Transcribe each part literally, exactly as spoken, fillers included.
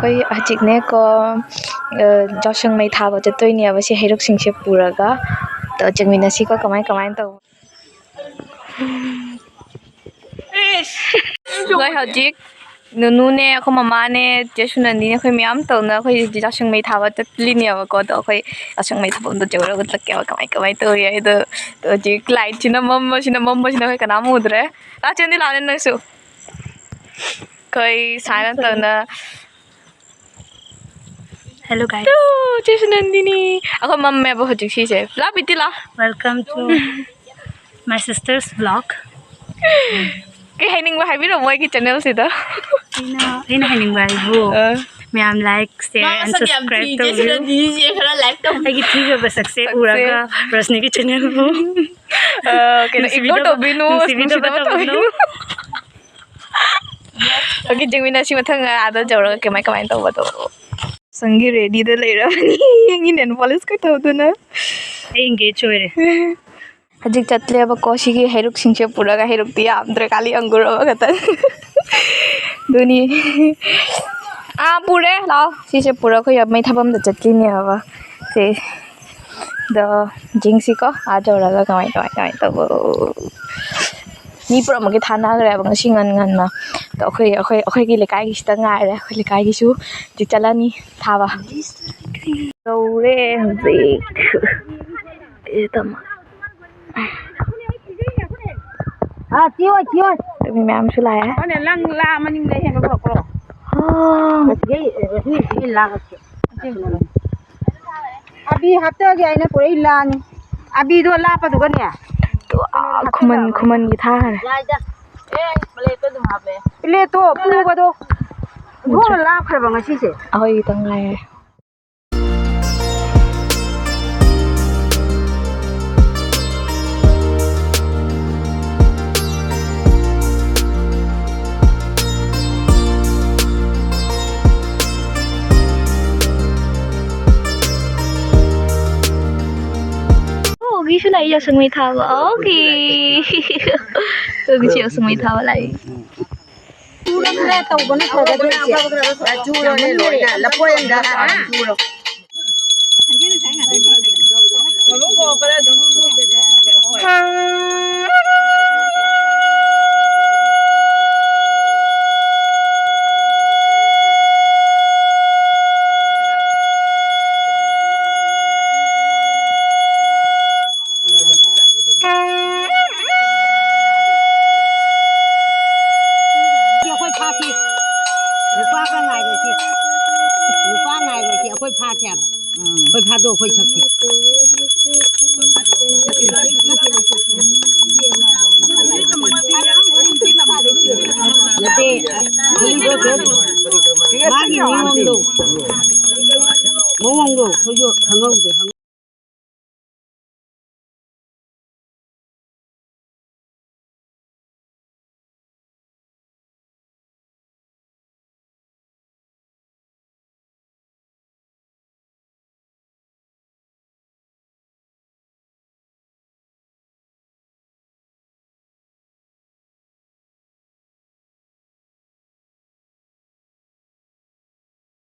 ꯑꯩꯈꯣꯏ ꯍꯧꯖꯤꯛꯅꯦꯀꯣ, ꯑ, ꯌꯥꯎꯁꯪ ꯃꯩ ꯊꯥꯕ ꯆꯠꯇꯣꯏꯅꯦꯕ, ꯁꯤ ꯍꯩꯔꯨꯛꯁꯤꯡꯁꯦ ꯄꯨꯔꯒ꯫ ꯑꯗꯣ ꯆꯪꯃꯤꯟꯅꯁꯤꯀꯣ, ꯀꯃꯥꯏ ꯀꯃꯥꯏꯅ ꯇꯧꯕ꯫ ꯑꯩꯈꯣꯏ ꯍꯧꯖꯤꯛ ꯅꯨꯅꯨꯅꯦ, ꯑꯩꯈꯣꯏ ꯃꯃꯥꯅꯦ, ꯆꯦ ꯁꯨꯅꯟꯗꯤꯅꯦ, ꯑꯩꯈꯣꯏ ꯃꯌꯥꯝ ꯇꯧꯅ ꯑꯩꯈꯣꯏ ꯌꯥꯎꯁꯪ ꯃꯩ ꯊꯥꯕ ꯆꯠꯂꯤꯅꯦꯕꯀꯣ꯫ ꯑꯗꯣ ꯑꯩꯈꯣꯏ ꯌꯥꯎꯁꯪ ꯃꯩ ꯊꯥꯐꯝꯗꯣ ꯌꯧꯔꯒ ꯎꯠꯂꯛꯀꯦꯕ, ꯀꯃꯥꯏ ꯀꯃꯥꯏ ꯇꯧꯔꯤ ꯍꯥꯏꯗꯣ꯫ ꯑꯗꯣ ꯍꯧꯖꯤꯛ ꯂꯥꯏꯠꯁꯤꯅ ꯃꯝꯕꯁꯤꯅ, ꯃꯝꯕꯁꯤꯅ ꯑꯩꯈꯣꯏ ꯀꯅꯥꯝ ꯎꯗ꯭ꯔꯦ꯫ ꯂꯥꯛꯑꯣ ꯆꯦꯟꯗꯤ, ꯂꯥꯛꯑꯣꯅꯦ ꯅꯪꯁꯨ꯫ ꯑꯩꯈꯣꯏ ꯁꯨꯃꯥꯏꯅ ꯇꯧꯅ Hello guys. ꯇꯨ, ꯆꯦꯁꯨ ꯅꯟꯗꯤꯅꯤ꯫ ꯑꯩꯈꯣꯏ ꯃꯝꯃꯦꯕ ꯍꯧꯖꯤꯛ ꯁꯤꯁꯦ꯫ ꯂꯥ, ꯕꯤꯇꯤ, ꯂꯥ꯫ Welcome to my sister's vlog. ꯀꯩ ꯍꯥꯏꯅꯤꯡꯕ ꯍꯥꯏꯕꯤꯔꯣ ꯃꯣꯏꯒꯤ ꯆꯦꯅꯦꯜꯁꯤꯗ꯫ ꯑꯩꯅ, ꯑꯩꯅ ꯍꯥꯏꯅꯤꯡꯕ ꯍꯥꯏꯕꯨ, ꯑ꯫ ꯃꯌꯥꯝ like, share and subscribe ꯇꯧꯕꯤꯌꯨ꯫ ꯑꯩꯒꯤ ꯊꯤꯖꯕ ꯁꯛꯁꯦ ꯎꯔꯒ ꯔꯁꯅꯤꯒꯤ ꯆꯦꯅꯦꯜꯕꯨ ꯑ, ꯀꯩꯅꯣ, ꯅꯨꯡꯁꯤꯕꯤꯗꯕ, ꯏꯒꯅꯣꯔ ꯇꯧꯕꯤꯅꯨ, ꯅꯨꯡꯁꯤꯕꯤꯗꯕ ꯅꯨꯡꯁꯤꯗꯕ ꯇꯧꯕꯤꯅꯨ꯫ ꯇꯧꯕꯤꯅꯨ꯫ ꯑꯣꯀꯦ, ꯌꯦꯡꯃꯤꯟꯅꯁꯤ ꯃꯊꯪ ꯑꯥꯗ ꯌꯧꯔꯒ ꯀꯃꯥꯏ, ꯀꯃꯥꯏꯅ ꯇꯧꯕꯗꯣ꯫ ꯁꯪꯒꯤ ꯔꯦꯗꯤꯗ ꯂꯩꯔꯕꯅꯤ꯫ ꯌꯦꯡꯉꯤ ꯅꯦꯜ ꯄꯣꯂꯤꯁꯀ ꯇꯧꯗꯅ꯫ ꯑꯩ engage ꯑꯣꯏꯔꯦ꯫ ꯍꯧꯖꯤꯛ ꯆꯠꯂꯦꯕꯀꯣ, ꯁꯤꯒꯤ ꯍꯩꯔꯨꯛꯁꯤꯡꯁꯦ ꯄꯨꯔꯒ, ꯍꯩꯔꯨꯛꯇꯤ ꯌꯥꯝꯗ꯭ꯔꯦ, ꯀꯥꯂꯤ ꯑꯪꯒꯨꯔ ꯑꯃꯈꯛꯇꯪ꯫ ꯑꯗꯨꯅꯤ꯫ ꯑꯥ, ꯄꯨꯔꯦ, ꯂꯥꯛꯑꯣ꯫ ꯁꯤꯁꯦ ꯄꯨꯔ ꯑꯩꯈꯣꯏ ꯃꯩ ꯊꯥꯐꯝꯗ ꯆꯠꯈꯤꯅꯦꯕ꯫ ꯁꯦ꯫ ꯑꯗꯣ ꯌꯦꯡꯁꯤꯀꯣ, ꯑꯥ ꯌꯧꯔꯒ ꯀꯃꯥꯏ, ꯀꯃꯥꯏ, ꯀꯃꯥꯏ ꯇꯧꯕ꯫ ꯃꯤ ꯄꯨꯝꯅꯃꯛꯀꯤ ꯊꯥꯅꯈ꯭ꯔꯦꯕ ꯉꯁꯤ ꯉꯟ ꯉꯟꯅ꯫ ꯑꯗꯣ ꯑꯩꯈꯣꯏ, ꯑꯩꯈꯣꯏ, ꯑꯩꯈꯣꯏꯒꯤ ꯂꯩꯀꯥꯏꯒꯤꯁꯤꯗ ꯉꯥꯏꯔꯦ꯫ ꯑꯩꯈꯣꯏ ꯂꯩꯀꯥꯏꯒꯤꯁꯨ ꯍꯧꯖꯤꯛ ꯆꯠꯂꯅꯤ ꯊꯥꯕ꯫ ꯌꯧꯔꯦ ꯍꯧꯖꯤꯛ꯫ ꯑꯦ, ꯇꯝꯃꯣ꯫ ꯑꯥ, ꯆꯦ ꯍꯣꯏ, ꯆꯦ ꯍꯣꯏ꯫ ꯃꯤ ꯃꯌꯥꯝꯁꯨ ꯂꯥꯛꯑꯦ꯫ ꯍꯣꯏꯅꯦ, ꯂꯪ ꯂꯥ ꯃꯅꯤꯡꯗ ꯍꯦꯟꯕ ꯄꯨꯔꯛꯄ꯭ꯔꯣ? ꯑꯥ꯫ ꯑꯁꯤꯗꯩ, ꯑꯁꯤ, ꯑꯁꯤ ꯂꯥ ꯀꯛꯁꯦ꯫ ꯑꯕꯤ ꯍꯥꯞꯇꯒꯦ ꯍꯥꯏꯅ ꯄꯨꯔꯛꯏ ꯂꯥꯅꯤ꯫ ꯑꯕꯤꯗꯣ ꯂꯥꯞꯄꯗꯨꯒꯅꯦ꯫ ꯑꯗꯨ, ꯑꯥ, ꯈꯨꯃꯟ, ꯈꯨꯃꯟꯒꯤ ꯊꯥꯈ꯭ꯔꯦ꯫ ꯌꯥꯏꯗ꯫ ꯑꯦ, ꯄ꯭ꯂꯦꯠꯇꯣ ꯑꯗꯨꯝ ꯍꯥꯞꯄꯦ꯫ ꯄ꯭ꯂꯦꯠꯇꯣ ꯄꯨꯕꯗꯣ ꯎꯗ꯭ꯔꯦ꯫ ꯊꯣꯡꯅ ꯂꯥꯞꯈ꯭ꯔꯕ ꯉꯁꯤꯁꯦ꯫ ꯑꯩꯈꯣꯏ ꯈꯤꯇꯪ ꯉꯥꯏꯔꯦ꯫ ꯑꯣꯒꯤꯁꯨ ꯂꯥꯛꯏ ꯌꯥꯎꯁꯪ ꯃꯩ ꯊꯥꯕ꯫ ꯑꯣꯒꯤ꯫ ꯑꯣꯒꯤꯁꯨ ꯌꯥꯎꯁꯪ ꯃꯩ ꯊꯥꯕ ꯂꯥꯛꯏ꯫ ꯆꯨꯔꯝꯗ꯭ꯔꯦ ꯇꯧꯕꯅ ꯐꯒꯗ꯭ꯔꯥ ꯏꯆꯦ? ꯆꯨꯔꯣꯅꯦ ꯂꯣꯏꯅ, ꯂꯐꯣꯏ ꯑꯃꯗ ꯍꯥꯟꯅ ꯆꯨꯔꯣ꯫ ꯑꯩꯈꯣꯏ ꯐꯥꯁꯤ꯫ ꯅꯨꯄꯥꯒ ꯉꯥꯏꯔꯣꯏꯁꯤ꯫ ꯅꯨꯄꯥ ꯉꯥꯏꯔꯣꯏꯁꯤ꯫ ꯑꯩꯈꯣꯏ ꯐꯥꯁꯦ ꯍꯥꯏꯕ꯫ ꯑꯩꯈꯣꯏ ꯐꯥꯗꯣꯛ ꯑꯩꯈꯣꯏ ꯁꯛꯁꯤ꯫ ꯅꯠꯇꯦ, ꯃꯥꯒꯤ ꯅꯤꯌꯣꯝꯗꯣ꯫ ꯃꯑꯣꯡꯗꯣ ꯑꯩꯈꯣꯏꯁꯨ ꯈꯪꯍꯧꯗꯦ꯫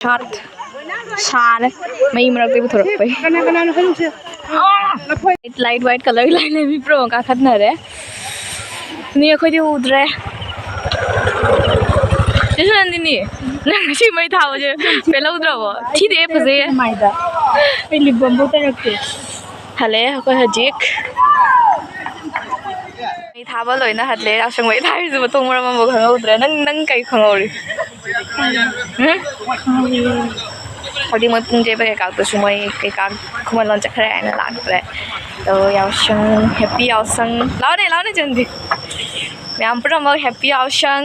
ꯁꯥꯠ-, ꯁꯥꯔꯦ꯫ ꯃꯩ ꯃꯔꯛꯇꯒꯤ ꯄꯨꯊꯣꯔꯛꯄꯩ꯫ ꯀꯅꯥ ꯀꯅꯥꯅꯣ ꯍꯥꯏꯔꯤꯁꯦ? ꯂꯥꯏꯠ, ꯂꯥꯏꯠ ꯋꯥꯏꯠ ꯀꯂꯔꯒꯤ ꯂꯥꯏꯠ ꯂꯩꯕꯤ ꯄ꯭ꯔꯣ ꯀꯥꯈꯠꯅꯔꯦ꯫ ꯅꯦ, ꯑꯩꯈꯣꯏꯗꯤ ꯎꯗ꯭ꯔꯦ꯫ ꯆꯦꯁꯨ ꯅꯟꯗꯤꯅꯤ, ꯅꯪ ꯉꯁꯤ ꯃꯩ ꯊꯥꯕꯁꯦ ꯄꯦꯜꯍꯧꯗ꯭ꯔꯕꯣ? ꯊꯤꯗꯦ, ꯐꯖꯩꯌꯦ꯫ ꯃꯥꯏꯗ ꯑꯩ ꯂꯤꯞ ꯕꯥꯝꯕꯨ ꯇꯩꯔꯛꯇꯦ꯫ ꯍꯜꯂꯛꯑꯦ ꯑꯩꯈꯣꯏ ꯍꯧꯖꯤꯛ꯫ ꯃꯩ ꯊꯥꯕ ꯂꯣꯏꯅ ꯍꯜꯂꯦ꯫ ꯌꯥꯎꯁꯪ ꯃꯩ ꯊꯥꯔꯤꯁꯦ ꯃꯊꯣꯡ ꯃꯔꯝ ꯑꯃꯐꯥꯎ ꯈꯪꯍꯧꯗ꯭ꯔꯦ꯫ ꯅꯪ, ꯅꯪ ꯀꯩ ꯈꯪꯍꯧꯔꯤ? ꯎꯝ? ꯍꯧꯖꯤꯛ ꯃꯣꯏ ꯄꯨꯡ ꯆꯦꯕ ꯀꯩꯀꯥꯗꯨꯁꯨ ꯃꯣꯏ ꯀꯩꯀꯥ ꯈꯨꯃꯟ ꯂꯣꯟ ꯆꯠꯈ꯭ꯔꯦ ꯍꯥꯏꯅ ꯂꯥꯛꯇ꯭ꯔꯦ꯫ ꯑꯗꯣ ꯌꯥꯎꯁꯪ, ꯍꯦꯄꯤ ꯌꯥꯎꯁꯪ꯫ ꯂꯥꯎꯅꯦ, ꯂꯥꯎꯅꯦ, ꯆꯟꯗꯤ꯫ ꯃꯌꯥꯝ ꯄꯨꯝꯅꯃꯛ ꯍꯦꯄꯤ ꯌꯥꯎꯁꯪ꯫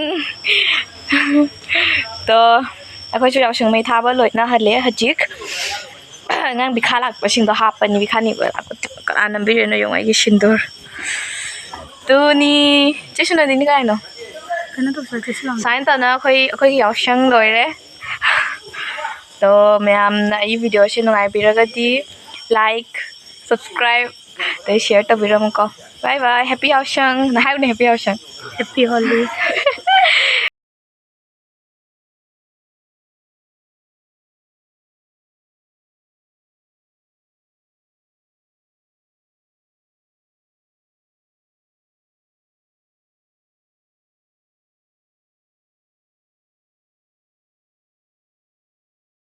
ꯇꯣ, ꯑꯩꯈꯣꯏꯁꯨ ꯌꯥꯎꯁꯪ ꯃꯩ ꯊꯥꯕ ꯂꯣꯏꯅ ꯍꯜꯂꯦ ꯍꯧꯖꯤꯛ꯫ ꯑꯉꯥꯡ ꯕꯤꯈꯥ ꯂꯥꯛꯄꯁꯤꯡꯗꯣ ꯍꯥꯞꯄꯅꯤ, ꯕꯤꯈꯥ ꯅꯤꯕ ꯂꯥꯛꯄ꯫ ꯀꯅꯥ ꯅꯝꯕꯤꯔꯤꯅꯣ ꯌꯦꯡꯉꯣ ꯑꯩꯒꯤ ꯁꯤꯟꯗꯨꯔ꯫ ꯇꯨꯅꯤ꯫ ꯆꯦ ꯁꯨꯅꯗꯤꯅꯤ ꯀꯥꯏꯅꯣ? ꯀꯩꯅꯣ ꯇꯧꯁꯜꯂꯛꯀꯦ, ꯁꯤ ꯂꯥꯎꯅꯦ꯫ ꯁꯨꯃꯥꯏꯅ ꯇꯧꯅ ꯑꯩꯈꯣꯏ, ꯑꯩꯈꯣꯏꯒꯤ ꯌꯥꯎꯁꯪ ꯂꯣꯏꯔꯦ꯫ ꯑꯗꯣ ꯃꯌꯥꯝꯅ ꯑꯩꯒꯤ ꯚꯤꯗꯤꯑꯣꯁꯦ ꯅꯨꯡꯉꯥꯏꯕꯤꯔꯒꯗꯤ like, subscribe, ꯑꯗꯩ share ꯇꯧꯕꯤꯔꯝꯃꯨꯀꯣ꯫ Bye bye, happy ꯌꯥꯎꯁꯪ꯫ ꯅ ꯍꯥꯏꯌꯨꯅꯦ, happy ꯌꯥꯎꯁꯪ꯫ Happy Holi꯫